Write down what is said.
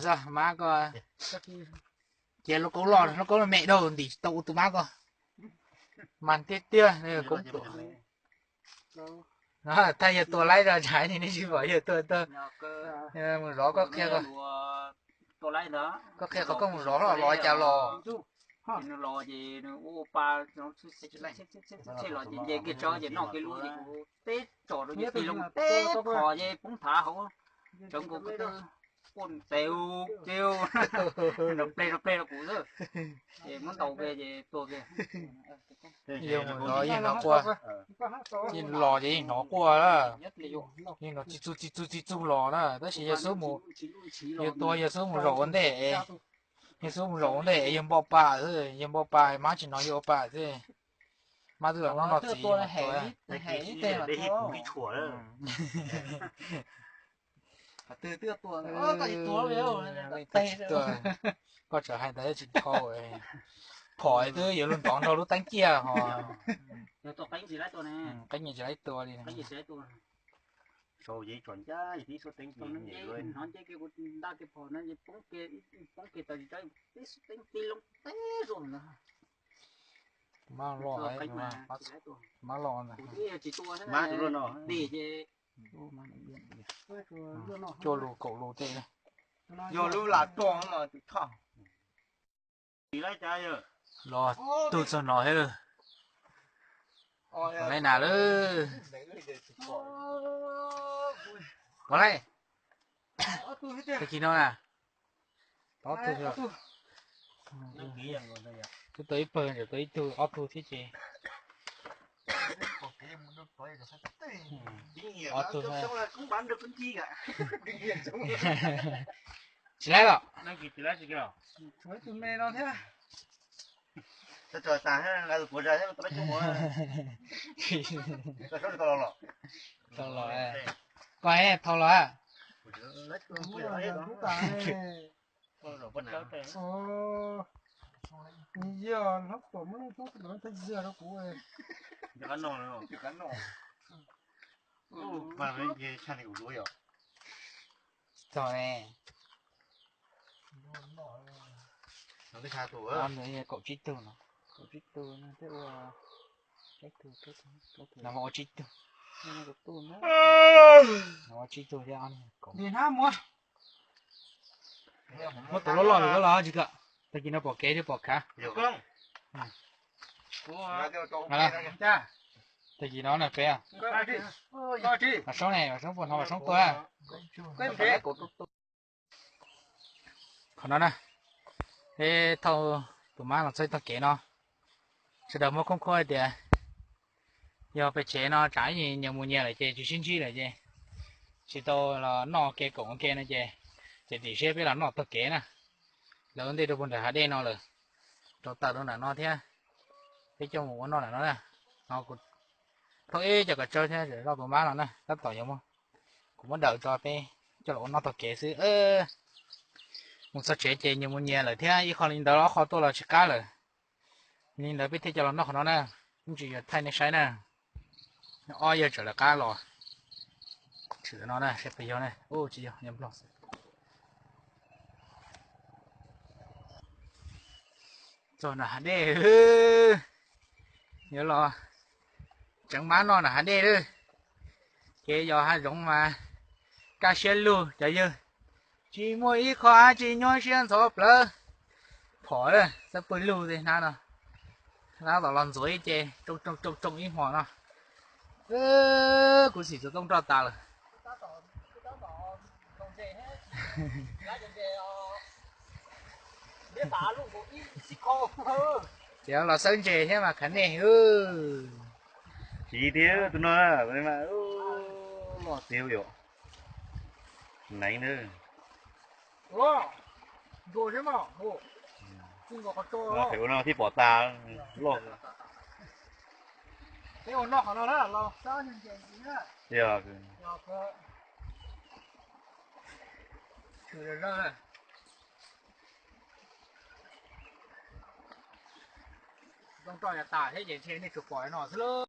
Xwb mab ko, cia lub kaub loj, lub kaub loj me dhau ntim tsis tau ua tus mab ko. Mas tiag tiag, thaj yawg tua laib zog ntshai ne, nej tsis pom yawg tua tag. Mus zov koj qhia, koj qhia qhov koj mus zov los los cas los. Teb tso rau ces nce kiag tso ces noj kiag lub ces kuv teb tso rau ces tig loo teb qhov ces poob thav hauv, tsawv nkaus ko tw, quaj tes tes, nrov pleg nrov pleg rau kuv xwb. Ces muab ntaus kiag ces tuag kiag. Yeej hnov quaj, yeej los ces yeej hnov quaj, yeej los txi txug txi txug txi txug los na, tab sis yawg xub mus, yawg tua yawg xub mus zaum ua ntej, yawg xub mus zaum ua ntej yawg npau pa xwb, yawg npau pa mab tsis hnov yawg ua pa xwb. Mab twb los noj noj txiv. Koj tseem hais ntawd tsis dhau, phom twb yuav luag ntov nrog lub teeb ciaj ho. Qeeb tsis laib tua li. Mab los, mab los, cuaj lus kaum lus tej. Yog lub lam tuag no tus thoj. Los tug txog no thiab lawm. Lawv nas lawm. Pov lawm. Tag kis no na. Ob tug, twb tua ib pawg, tua ib tug, ob tug thiab ces. Ob tug. Tsis laib los. Thau los, koj thau los. Txog ne. Kaum tsib tug no, kaum tsib tug no thiab ua, no ua tsib tug, no ua tsib tug thiab. Muab tus loj loj los tsis kam, tag kis no pom kev thiab pom khav. Tag kis no na peb, Vam Soob ne, Vam Soob puas hnov Vam Soob tuaj. Qhov no na, peb thauj tus mab los txog tog kev no, sawv daws muab khoob khuab hais tias yog pem tsev no tsam ib nyias mus nyias lawm ces tsis sib ntsib lawm ces tsis tau los noj ke koom ua ke no ces, ces tim siab peb los noj tog kev na. Lawv ua ntej rau puag nram hav dej no lawm, rau taws rau nram no thiab. Peb coj mus ua noj nram no na. No kuv thauj ib co kav tsawb thiab zom zaws tus mab no na, tab tom yuav muab, kuv muab daws tso peb coj los ua noj tog kev xwb. Mus txog tsev ces nyias mus nyias lawm thiab, ib qho li ntawd ob qho tuaj los tsis qab lawm. Li ntawd peb thiaj coj los noj qhov no na, ib ntsis yuav thaij nej saib na. Ob yawg tseem lawv qab los. Tshwm no na, saib puas yog na, tsis yog, yog nplog xwb. Txog nram hav dej, yuav los tseev mab noj nram hav dej lawm. Kev yos hav zoov mas kaj siab lug cov yawg, tsis muaj ib qho dab tsi nyuaj siab ntxhov plawv. Phom xab pwg lug tej hnab no, hnab tom los ntxuav ib ce, tsoo tsoo tsoo ib hmos no. Kuv xim xov tooj roj tas lawm. Ces los xawb ntses thiab mas khav nej. Tsis tiag tus no, loj tiag yom. Neev na. Qhov no thiaj pom tas loj. Zoo roj tas thiab ces ntshe nej tsuas pom no xwb lauj.